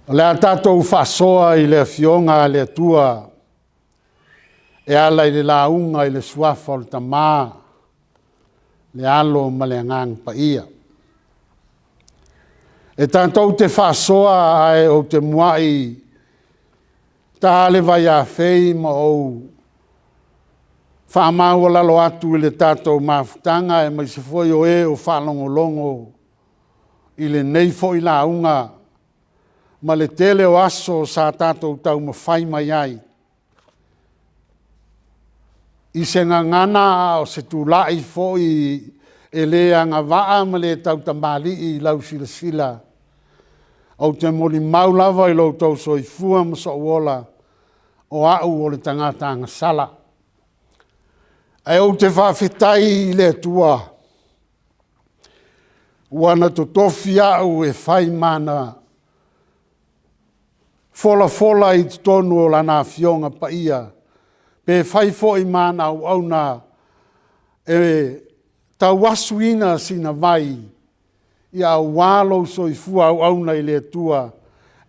O le a tatou faasoa i le Afioga a le Atua e ala i le lauga i le Suafa o le Tama, le Alo ma le Agaga Paia. E tatou te faasoa ae ou te muai ta le vaiafei ma ou faamaualalo atu i le tatou mafutaga aemaise foi o e o faalogologo i lenei foi lauga ma le tele o aso sa tatou taumafai mai ai i se gagana a o se tulai foi e le agavaa ma le tautamalii i lau silasila, ou te molimau lava i lo outou soifua ma sou ola, o au o le tagata agasala. Ae ou te faafetai i le Atua ua na totofi au e fai ma na folafola i totonu o Lana Afioga Paia, pe fai foi ma ana auauna e tauasuina sina vai aua lou soifua auauna i le Atua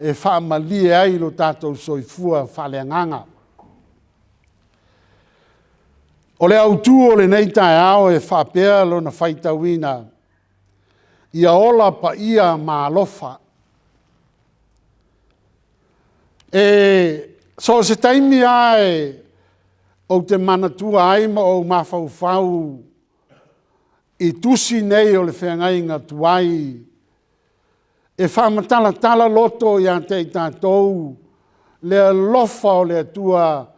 e faamalie ai lo tatou soifua faaleagaga. O le autu o lenei taeao e faapea lona faitauina, ia ola paia ma alofa. So o se taimi lava ou te manatua ai ma ou mafaufau i tusi nei o le feagaiga tuai, e faamatalatala loto ia te i tatou le alofa o le Atua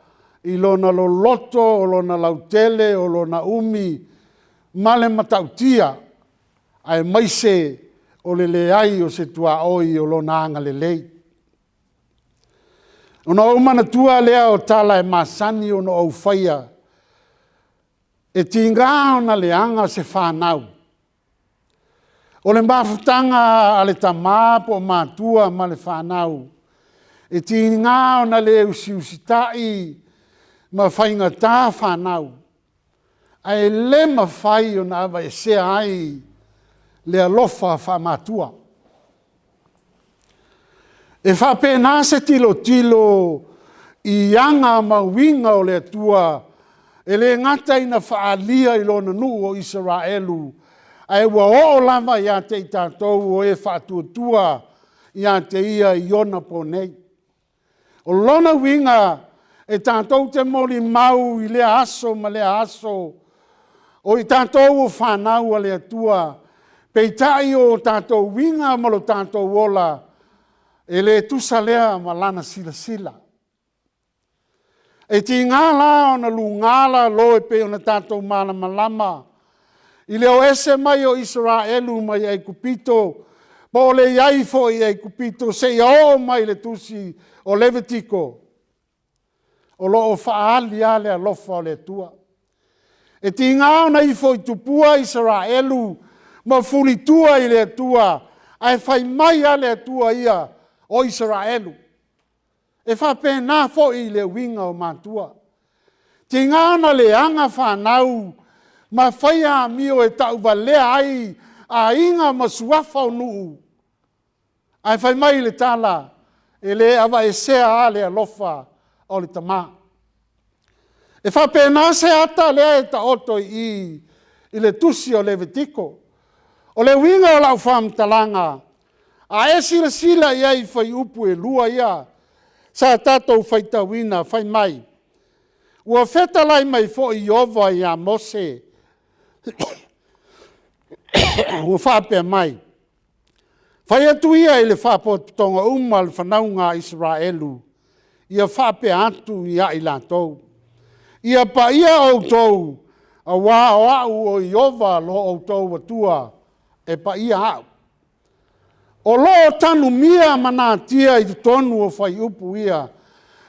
i lona loloto o lona lautele, o lona umi ma le matautia, aemaise o le leai o se tuaoi o lona agalelei. Ona ou manatua lea o tala e masani ona ou faia, e tiga ona leaga se fanau, o le mafutaga a le tama po o matua ma le fanau, e tiga ona le usiusitai ma faigata fanau, ae le mafai ona aveesea ai le alofa faamatua. E faapena se tilotilo i aga ma uiga o le Atua, e le gata ina faaalia i lona nuu o Isaraelu, ae ua oo lava ia te i tatou o e faatuatua ia te Ia i ona po nei. O lona uiga, e tatou te molimau i lea aso ma lea aso, o i tatou o fanau a le Atua, peitai o tatou uiga ma lo tatou ola, e le tusa lea ma Lana silasila. E tiga la ona luga lalo e pei ona tatou malamalama i le o ese mai o Isaraelu mai Aikupito, po o le i ai foi i Aikupito seia oo mai i le tusi o Levitiko, o lo o faaali lava le alofa o le Atua. E tiga ona ifo i tupua Isaraelu ma fulitua i le Atua, ae fai mai lava le Atua ia, o Isaraelu. E faapena foi le uiga o matua. E tiga ona leaga fanau ma fai amio e tauvalea ai aiga ma suafa o nuu, ae fai mai le tala, e le aveesea lava le alofa o le tama. E faapena se ata lea e taoto i i i le tusi o Levitiko. O le uiga o lau faamatalaga, a e silasila i ai i fuaiupu e 2 ia sa tatou faitauina fai mai, “Ua fetalai mai foi Ieova ia Mose ua faapea mai, ‘Fai atu ia i le faapotopotoga uma a le fanauga a Isaraelu, ia faapea atu ia i latou, “Ia paia outou, aua o au o Ieova lo outou Atua e paia au. O lo o tanumia ma natia i totonu o fuaiupu ia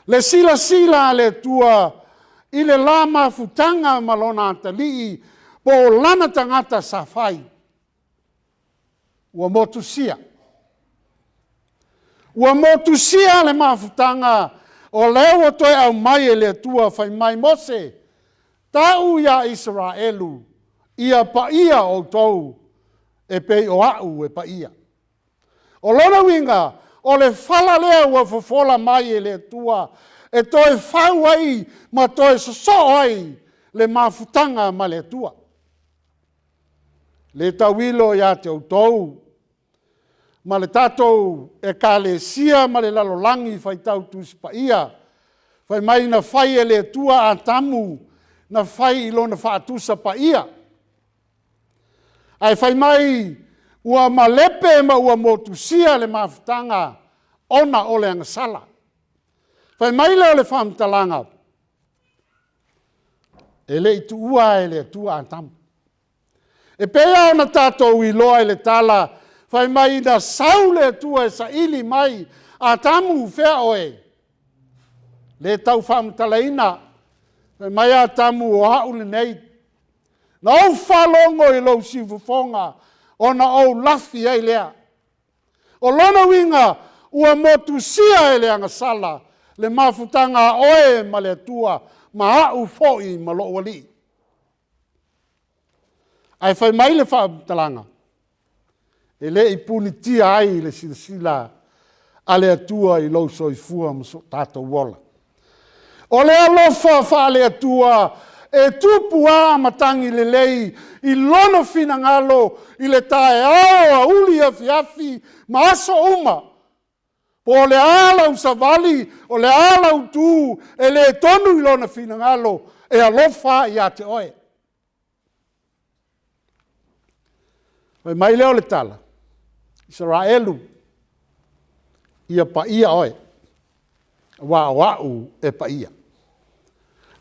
le silasila a le Atua i le la mafutaga ma lona atalii po o lana tagata sa fai ua motusia. Ua motusia le mafutaga o lea ua toe aumai e le Atua fai mai, Mose, tau ia Isaraelu, ia paia outou e pei o au e paia. O lona uiga, O le fala lea ua fofola mai e le Atua e toe fau ai ma toe sosoo ai le mafutaga ma le Atua. E le tauilo ia te outou ma le tatou Ekalesia ma le lalolagi faitau Tusi Paia, fai mai na fai e le Atua Atamu, na fai i lona faatusa paia. Ae fai mai ua malepe ma ua motusia le mafutaga ona o le agasala. Fai mai lea o le faamatalaga, e le i tuua e le Atua Atamu. E pei lava ona tatou iloa i le tala fai mai na sau le Atua e saili mai, Atamu o fea oe? E le tau faamatalaina. Fai mai Atamu o au lenei. Na ou faalogo i lou siufofoga ona ou lafi ai lea. O lona uiga, ua motusia e le agasala le mafutaga a oe ma le Atua, ma au foi ma lou Alii. Ae fai mai le faamatalaga, e le i punitia ai le silasila a le Atua i lou soifua ma so tatou ola. O le alofa faale-Atua e tupu lava matagi lelei i Lona finagalo i le taeao, aoauli, afiafi ma aso uma. Po o le a lau savali, o le a lau tu, e le tonu i Lona finagalo, e alofa lava ia te oe. Fai mai lea o le tala, Isaraelu, ia paia oe, aua o au e paia.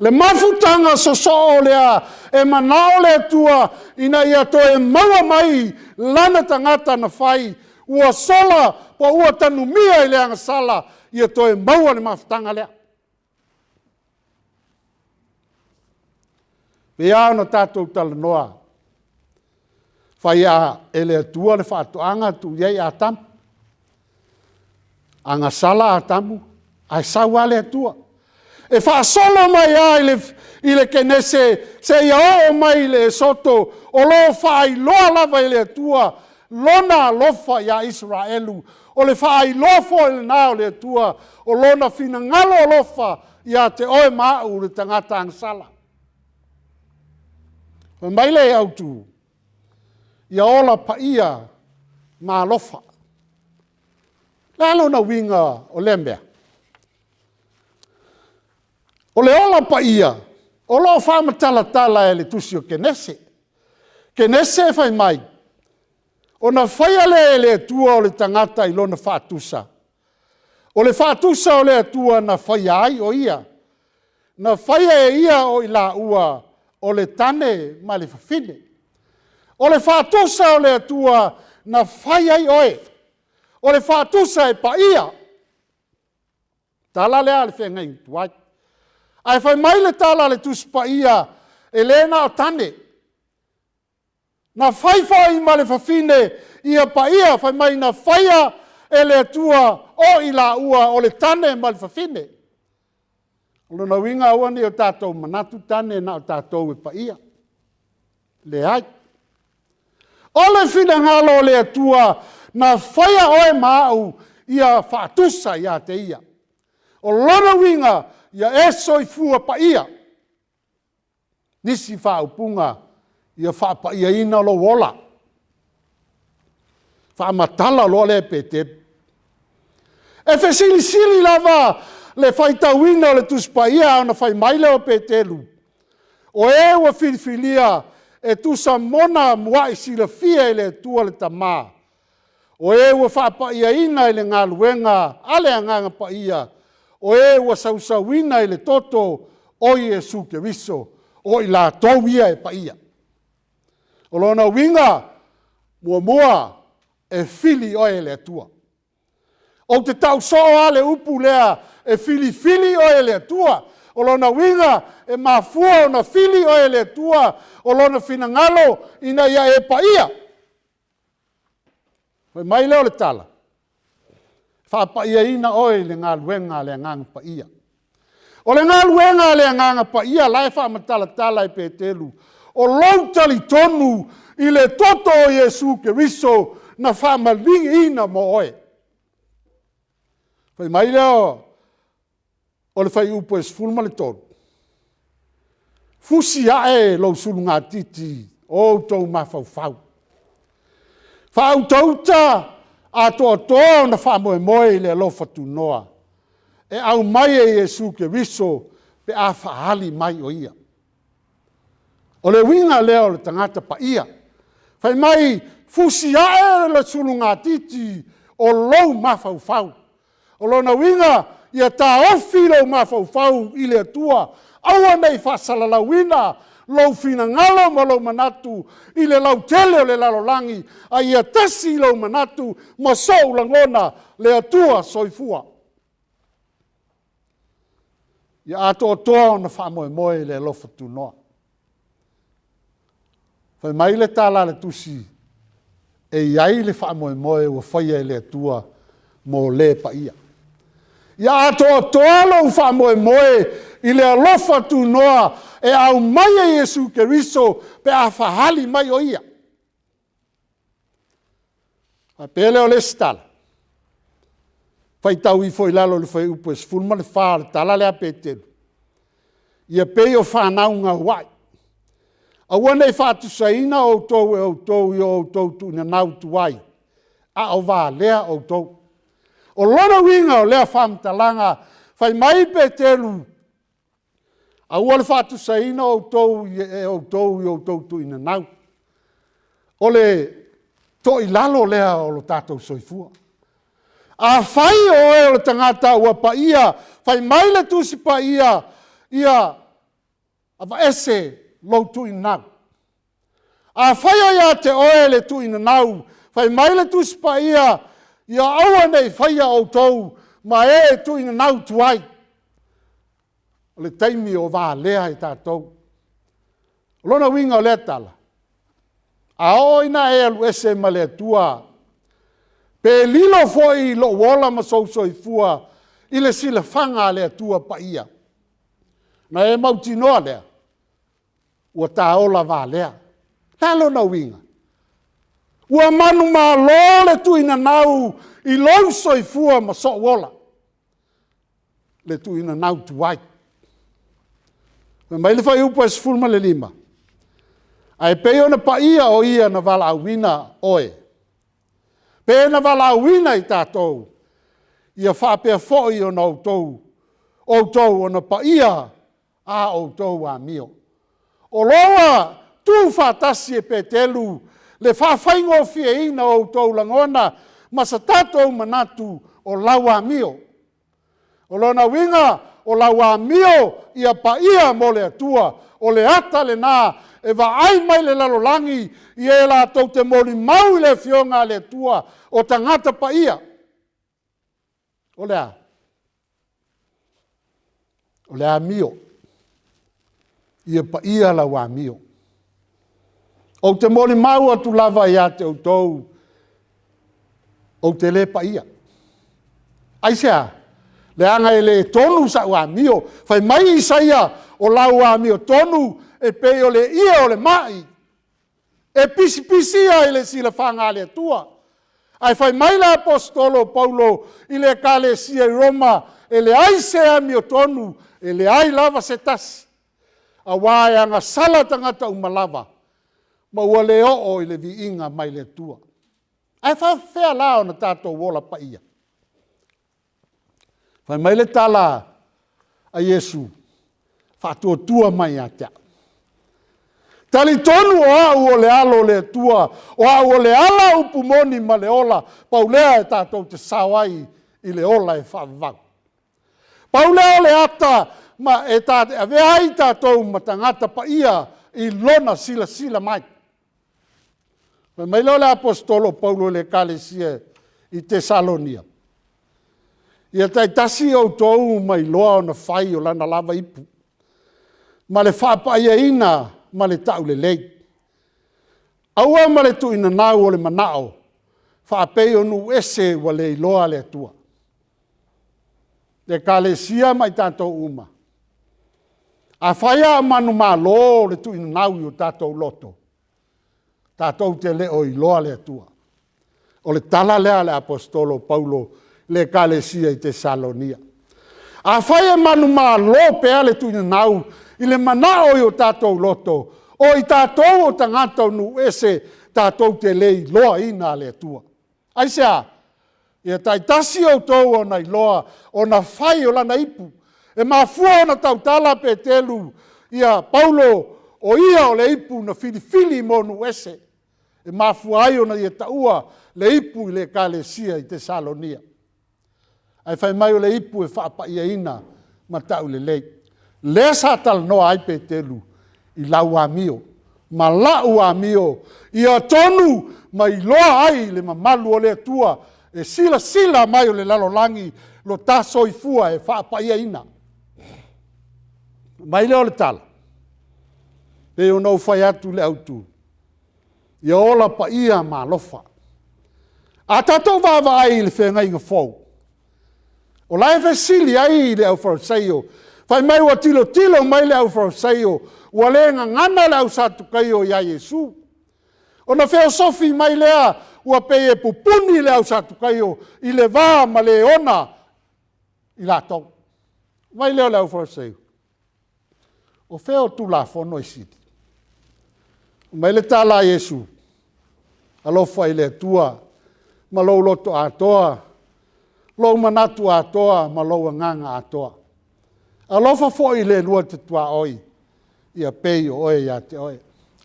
Le mafutaga sosoo lea e manao le Atua ina ia toe maua mai lana tagata na fai ua sola po ua tanumia i le agasala, ia toe maua le mafutaga lea. E pei lava ona tatou talanoa, fai lava e le Atua le faatoaga tuu i ai Atamu. Agasala Atamu ae sau lava le Atua. E faasolo mai lava i le Kenese seia oo mai i le Esoto, o lo o faailoa lava e le Atua Lona alofa ia Isaraelu. O le faailoa foi lena o le Atua o Lona finagalo alofa ia te oe ma au le tagata agasala. Fai mai le autu, ia ola paia ma alofa. O le a lona uiga o lea mea? O le ola paia, o lo o faamatalatala e le tusi o Kenese. Kenese fai mai, ona faia lea e le Atua o le tagata i lona faatusa. O le faatusa o le Atua na faia ai o ia. Na faia e ia o i laua o le tane ma le fafine. O le faatusa o le Atua na fai ai oe, o le faatusa e paia. O le tala lea a le feagaiga tuai. Ae fai mai le tala a le Tusi Paia, e le na o tane, na fai foi ma le fafine ia paia, fai mai na faia e le Atua o i laua o le tane ma le fafine. O lona uiga aua ne i o tatou manatu tane na o tatou e paia. Leai. O le finagalo o le Atua na faia oe ma au ia faatusa ia te Ia. O lona uiga, ia e soifua paia. Nisi faaupuga, ia faapaiaina lou ola. Faamatala loa lea e Peteru. E fesilisili lava le faitauina o le Tusi Paia ona fai mai lea o Peteru, o e ua filifilia e tusa ma ona muai silafia e le Atua le Tama, o e ua faapaiaina i le galuega a le Agaga Paia, o e ua sausuina i le toto o Iesu Keriso, o i latou ia e paia. O lona uiga, muamua, e fili oe e le Atua. Ou te tau soo lava le upu lea, e filifili oe e le Atua. O lona uiga, e mafua ona fili oe e le Atua, o Lona finagalo ina ia e paia. Fai mai lea o le tala, faapaiaina oe i le galuega a le Agaga Paia. O le galuega a le Agaga Paia la e faamatalatala e Peteru, o lou talitonu i le toto o Iesu Keriso na faamalieina mo oe. Fai mai lea o le fuaiupu e 13, fusi ae lou sulugatiti o outou mafaufau, faautauta atoatoa ona faamoemoe i le alofa tunoa e aumai e Iesu Keriso pe a faaali mai o Ia. O le uiga lea o le tagata paia. Fai mai, fusi ae le sulugatiti o lou mafaufau. O lona uiga, ia taofi lou mafaufau i le Atua, aua ne i faasalalauina lou finagalo ma lou manatu i le lautele o le lalolagi, a ia tasi lou manatu ma sou lagona, le Atua Soifua. Ia atoatoa ona faamoemoe i le alofa tunoa. Fai mai le tala a le Tusi, e i ai le faamoemoe ua faia e le Atua mo le paia. Ia atoatoa lou faamoemoe i le alofa tunoa e aumai e Iesu Keriso pe a faaali mai o Ia. Ona faapea lea o le isi tala, faitau ifo i lalo i le fuaiupu e 14 o le tala lea a Peteru, ia pei o fanau gauai, aua ne i faatusaina outou e outou i o outou tuinanau tuai, a o valea outou. O lona uiga o lea faamatalaga, fai mai Peteru, aua le faatusaina outou e outou i o outou tuinanau. O le toilalo lea o lo tatou soifua. Afai o oe o le tagata ua paia, fai mai le Tusi Paia, ia aveese lou tuinanau. Afai o ia te oe le tuinanau, fai mai le Tusi Paia, ia aua ne i faia outou ma e tuinanau tuai. O le taimi o valea ai tatou. O lona uiga o lea tala, a oo ina e alu ese ma le Atua, pe lilo foi lou ola ma sou soifua i le silafaga a le Atua Paia, ona e mautinoa lea, ua ta ola valea. O le a lona uiga? Ua manumalo le tuinanau i lou soifua ma sou ola, le tuinanau tuai. Fai mai le fuaiupu 15, ae pei ona paia o Ia na valaauina oe, pe na valaauina i tatou, ia faapea foi ona outou ona paia a outou amio. O lo ua tuufaatasi e Peteru le faafaigofieina o outou lagona ma so tatou manatu o lau amio. O lona uiga, o lau amio ia paia mo le Atua. O le ata lena e vaai mai le lalolagi i e latou te molimau i le Afioga a le Atua, o tagata paia. O le a? O le amio. Ia paia lau amio. Ou te molimau atu lava ia te outou, ou te le paia. Aisea? Leaga e le tonu sau amio. Fai mai Isaia, o lau amiotonu e pei o le ie o le mai, e pisipisia i le silafaga a le Atua. Ae fai mai le aposetolo o Paulo i le ekalesia i Roma, e leai se amiotonu, e leai lava se tasi, aua e agasala tagata uma lava, ma ua le oo i le viiga mai le Atua. Ae faapefea la ona tatou ola paia? Fai mai le tala a Iesu, faatuatua mai ia te au. Talitonu o au o le Alo o le Atua, o au o le ala, upu moni ma le ola, pau lea tatou te sao ai i le ola e faavavau. Pau lea o le ata e avea ai tatou ma tagata paia i Lona silasila mai. Fai mai lea o le aposetolo o Paulo i le ekalesia i Tesalonia, ia taitasi outou ma iloa ona fai o lana lava ipu, ma le faapaiaina ma le taulelei. Aua ma le tuuinanau o le manao faapei o nuu ese ua le iloa le Atua. Le Ekalesia ma i tatou uma, afai a o manumalo le tuuinanau i o tatou loto, tatou te le o iloa le Atua. O le tala lea a le aposetolo o Paulo. le Ekalesia i Tesalonia. Afai e manumalo pea le tuuinanau i le manao i o tatou loto, o i tatou o tagata o nuu ese, tatou te le iloaina le Atua. Aisea? Ia taitasi outou ona iloa ona fai o lana ipu. E mafua ona tautala Peteru ia Paulo o ia o le ipu na filifili mo nuu ese. E mafua ai ona ia taua le ipu i le Ekalesia i Tesalonia. Ae fai mai o le ipu e faapaiaina ma taulelei. Lea sa talanoa ai Peteru i lau amio ma la'u amio ia tonu ma iloa ai le mamalu o le Atua e silasila mai o le lalolagi lo ta soifua e faapaiaina. Fai mai lea o le tala, e pei ona ou fai atu i le autu, ia ola paia ma alofa. A tatou vaavaai i le feagaiga fou, o la e fesili ai le aufaiFariseio, fai mai ua tilotilo mai le aufaiFariseio ua le gagana le auSatukaio ia Iesu. Ona feosofi mai lea ua pei e pupuni le auSatukaio i le va ma le ona i latou. Fai mai lea o le aufaiFariseio, o fea o Tulafono e sili? Fai mai le tala a Iesu, alofa i le Atua ma lou loto atoa, lou manatu atoa ma lou agaga atoa. Alofa foi i le lua te tuaoi ia pei o oe ia te oe.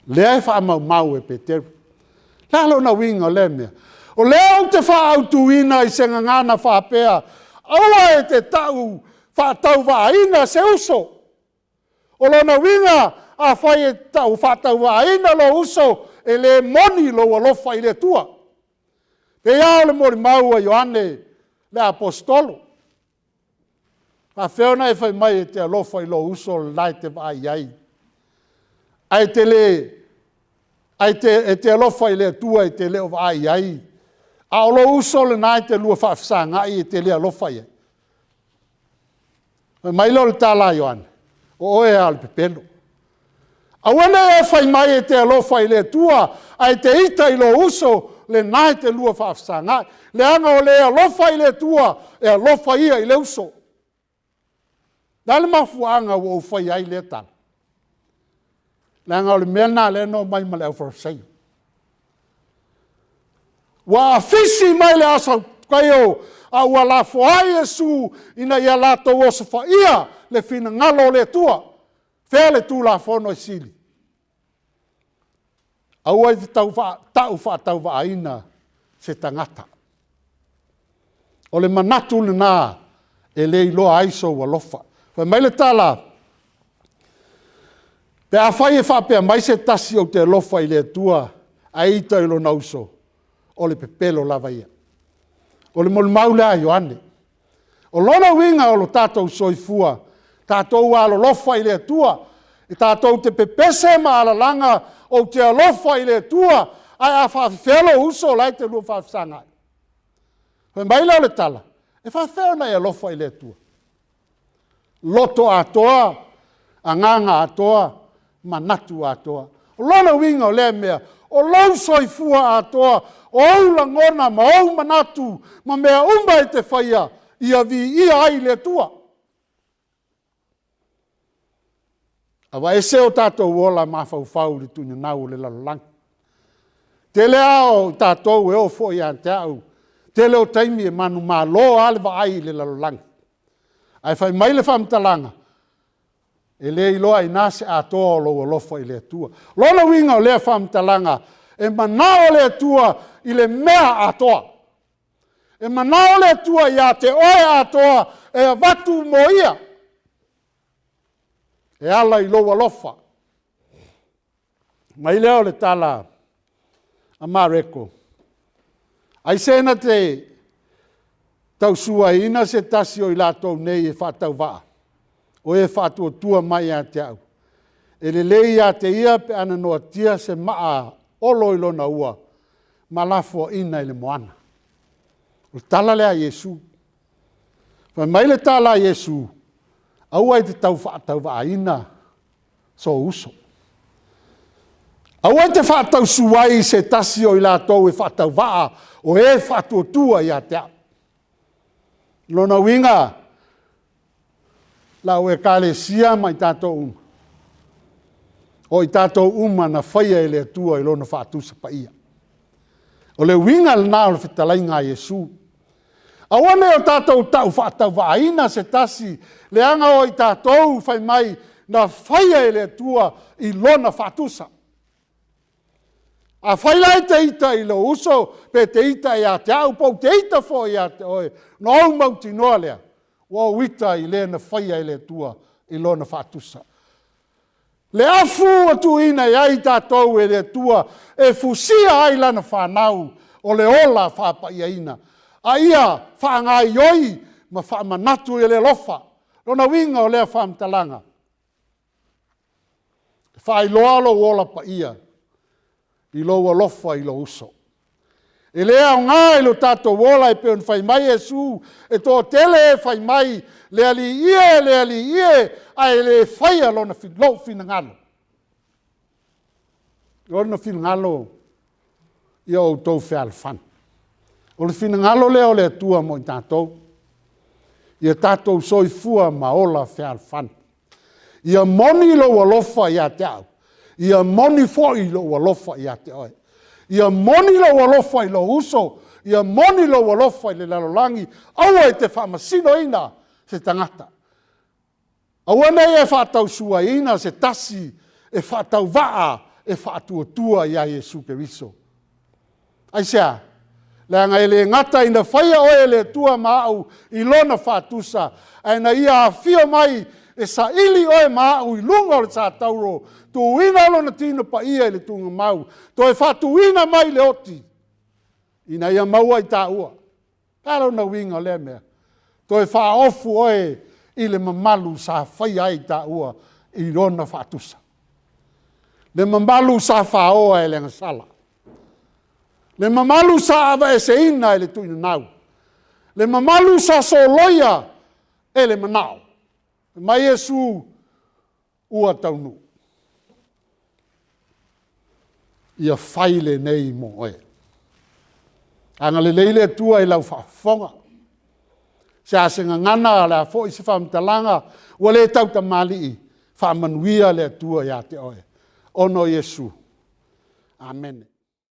Lea e faamaumau e Peteru. O le a lona uiga o lea mea? O lea ou te faaautuina i se gagana faapea, aua e te tau faatauvaaina se uso. O lona uiga, afai e te tau faatauvaaina lou uso, e le moni lou alofa i le Atua. E pei lava o le molimau a Ioane le Aposetolo, e faapefea ona e fai mai e te alofa i lou uso le la e te vaai i ai, ae e te alofa i le Atua e te le o vaai i ai, a o lou uso lena e te lua faafesagai e te le alofa i ai? Fai mai lea o le tala a Ioane, o oe lava o le pepelo. Aua ne i e fai mai e te alofa i le Atua ae te ita i lou uso lena e te lua faafesagai. Leaga o le alofa i le Atua, e alofa ia i le uso. O le a le mafuaaga ua ou faia ai lea tala? Leaga o le mea lena lea na omai ma le aufaiFariseio. Ua afisi mai le auSatukaio a ua lafoai Iesu ina ia latou osofaia le finagalo o le Atua. Fea le Tulafono e sili? Aua e te tau faatauvaaina se tagata. O le manatu lena e le iloa ai sou alofa. Fai mai le tala, pe afai e faapea mai se tasi ou te alofa i le Atua ae ita i lona uso, o le pepelo lava ia. O le molimau lea a Ioane. O lona uiga o lo tatou soifua, tatou alolofa i le Atua, e tatou te pepese ma alalaga, ou te alofa i le Atua, ae a faapefea lou uso la e te lua faafesagai? Fai mai lea o le tala, e faapefea ona e alofa i le Atua? Loto atoa, agaga atoa, manatu atoa. O lona uiga o lea mea, o lou soifua atoa, o ou lagona ma ou manatu ma mea uma e te faia, ia viia ai le Atua. Aveese o tatou ola mafaufau i le tuuinanau o le lalolagi. Tele lava o tatou e oo foi ia te au, tele o taimi e manumalo lava le vaai i le lalolagi. Ae fai mai le faamatalaga, e le iloa e i ina se atoa o lou alofa i le Atua. O lona uiga o lea faamatalaga, e manao le Atua i le mea atoa. E manao le Atua ia te oe atoa e avatu mo Ia, e ala i lou alofa. Fai mai lea o le tala a Mareko, aisea na te tausuaina se tasi o i latou nei e faatauvaa, o e faatuatua mai ia te au? E lelei ia te ia pe a na noatia se maa olo i lona ua ma lafoaina i le moana. O le tala lea a Iesu. Fai mai le tala a Iesu, aua e te tau faatauvaaina sou uso. Aua e te faatausuai i se tasi o i latou e faatauvaa o e faatuatua ia te au. Lona uiga, lau Ekalesia ma i tatou uma, o i tatou uma na faia e le Atua i lona faatusa paia. O le uiga lena o le fetalaiga a Iesu. Aua ne i o tatou tau faatauvaaina se tasi, leaga o i tatou fai mai na faia e le Atua i lona faatusa. Afai la e te ita i lou uso, pe te ita ia te au, pe ou te ita foi ia te oe, ona ou mautinoa lea, ua ou ita i le na faia e le Atua i lona faatusa. Le afu ua tuuina i ai tatou e le Atua e fusia ai lana fanau, o le ola faapaiaina, a ia faagaoioi ma faamanatu i le alofa. O lona uiga o lea faamatalaga, e faailoa lou ola paia i lou alofa i lou uso. E le aoga i lo tatou ola e pei ona fai mai Iesu, e toatele e fai mai, le Alii e, le Alii e, ae le faia lou finagalo. O lona finagalo ia outou fealofani. O le finagalo lea o le Atua mo i tatou, ia tatou soifua ma ola fealofani. Ia moni lou alofa ia te au, ia moni foi lou alofa ia te oe. Ia moni lou alofa i lou uso, ia moni lou alofa i le lalolagi, aua e te faamasinoina se tagata. Aua ne i e faatausuaina se tasi e faatauvaa e faatuatua ia Iesu Keriso. Aisea? Leaga e le gata ina faia oe e le Atua ma au i lona faatusa, ae na ia afio mai e saili oe ma au i luga o le satauro, tuuina lona tino paia i le tuugamau, toe faatuina mai i le oti, ina ia maua i taua. O le a lona uiga o lea mea? Toe faaofu oe i le mamalu sa faia ai taua i lona faatusa. Le mamalu sa faoa e le agasala. Le mamalu sa aveeseina e le tuinanau. Le mamalu sa soloia e le manao. Fai mai Iesu, ua taunuu. Ia fai lenei mo oe. Agalelei le Atua i lau faafofoga. Se a se gagana o le a foi se faamatalaga ua le tautamalii, faamanuia le Atua ia te oe, ona o Iesu. Amene.